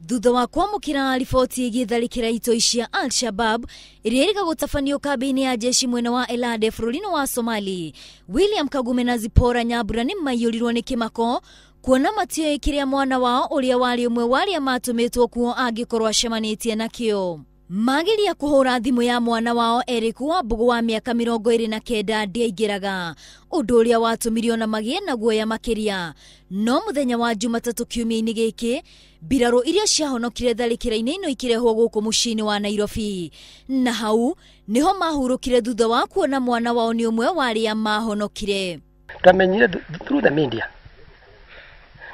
Thutha wa kwamũkĩra riboti ĩgiĩ tharĩkĩra itoi cia Al-Shabab ĩrĩa ĩrĩga gũtabanio kambĩ-inĩ ya jeshi mwena wa Elade bũrũri-inĩ wa Somali, William Kagume na Zipporah Nyambura nĩ maiyũrirwo nĩ kĩmako kuona matioĩ kĩrĩa mwana wao ũrĩa warĩ ũmwe wa arĩa matũmĩtwo kuo angĩkorwo acemanĩtie nakĩo. Mageria kũhũra thimũ ya mwana wao Eric Wambugu wa mĩaka 29 ndĩaingĩraga, ũndũ ũrĩa watũmire ona magĩe na guoya makĩria. No mũthenya wa Jumatatũ kiumia-inĩ gĩkĩ, mbirarũ iria ciahonokire tharĩkĩra-inĩ ĩno ikĩrehwo gũkũ mũciĩ-inĩ wa Nairobi, na hau nĩho mahurũkire thutha wa kuona mwana wao nĩ ũmwe wa arĩa mahonokire. Twamenyire through the media,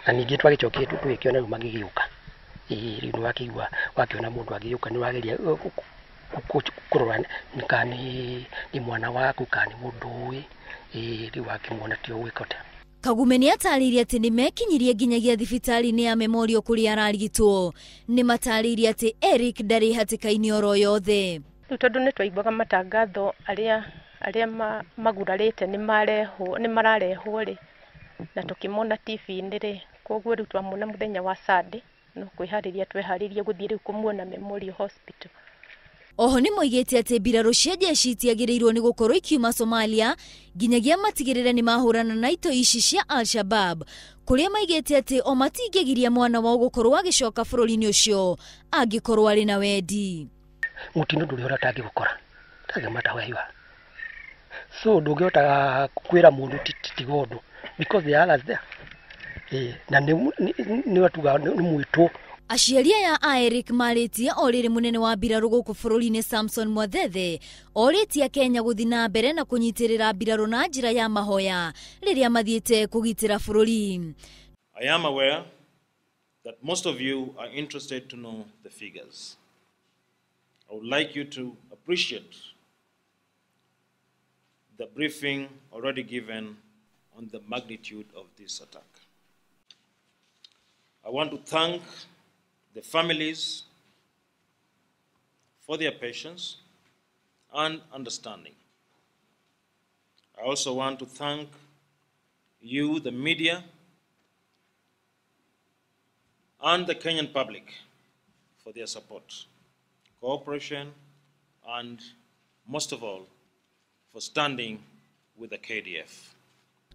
na ningĩ twagĩcokire tũgĩkĩona rĩu magĩgĩũka. Rĩu nĩ wakĩigua wakĩona mũndũ agĩũka nĩ wageria kũrora kana nĩ mwana waku kana nĩ mũndũ ũĩ, rĩu wakĩmuona ti ũgwĩka atĩa. Kagume nĩ atarĩirie atĩ nĩ mekinyirie nginyagia thibitarĩ-inĩ ya Memorial kũrĩa ararigitwo. Nĩ matarĩirie atĩ Eric ndarĩ hatĩka-inĩ oro yothe. Rĩu tondũ nĩ twaiguaga matangatho arĩa magurarĩte nĩ mararehwo rĩ, na tũkĩmona TV-inĩ rĩ, koguo rĩu twamona mũthenya wa Sunday no kwĩharĩria tweharĩrie gũthiĩ rĩu kũmuona Memorial Hospital. Oho nĩ moigĩte atĩ mbirarũ cia jeshi itiagĩrĩirwo nĩ gũkorwo ikiuma Somalia nginyagia matigĩrĩre nĩ mahũrana na itoi ici cia Al-Shabab, kũrĩa maigĩte atĩ o matingĩgiria mwana wao gũkorwo agĩcoka bũrũri-inĩ ũcio angĩkorwo arĩ na wendi. Mũtino ndũrĩ ũrĩa ũtangĩgũkora, doesn't matter where you are. So ndũngĩhota kwĩra mũndũ tiga ũndũ because there are others there. Na nĩ watuga nĩ mwĩtwo. Aciari aya a Eric marĩtie o rĩrĩ mũnene wa mbirarũ gũkũ bũrũri-inĩ Samson Mwathethe orĩtie Kenya gũthiĩ na mbere na kũnyitĩrĩra mbirarũ na njĩra ya mahoya rĩrĩa mathiĩte kũgitĩra bũrũri. I am aware that most of you are interested to know the figures. I would like you to appreciate the briefing already given on the magnitude of this attack. I want to thank the families for their patience and understanding. I also want to thank you, the media, and the Kenyan public for their support, cooperation, and most of all, for standing with the KDF.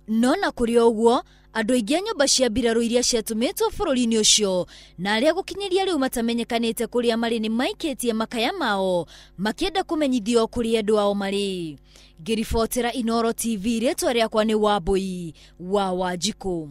No na kũrĩ o ũguo, andũ aingĩ a nyũmba cia mbirarũ iria ciatũmĩtwo bũrũri-inĩ ũcio na arĩa gũkinyĩria rĩu matamenyekanĩte kũrĩa marĩ nĩ maikĩtie makaya mao makĩenda kũmenyithio kũrĩa andũ ao marĩ. Ngĩribotera Inooro TV, rĩtwa rĩakwa nĩ Wambui wa Wanjikũ.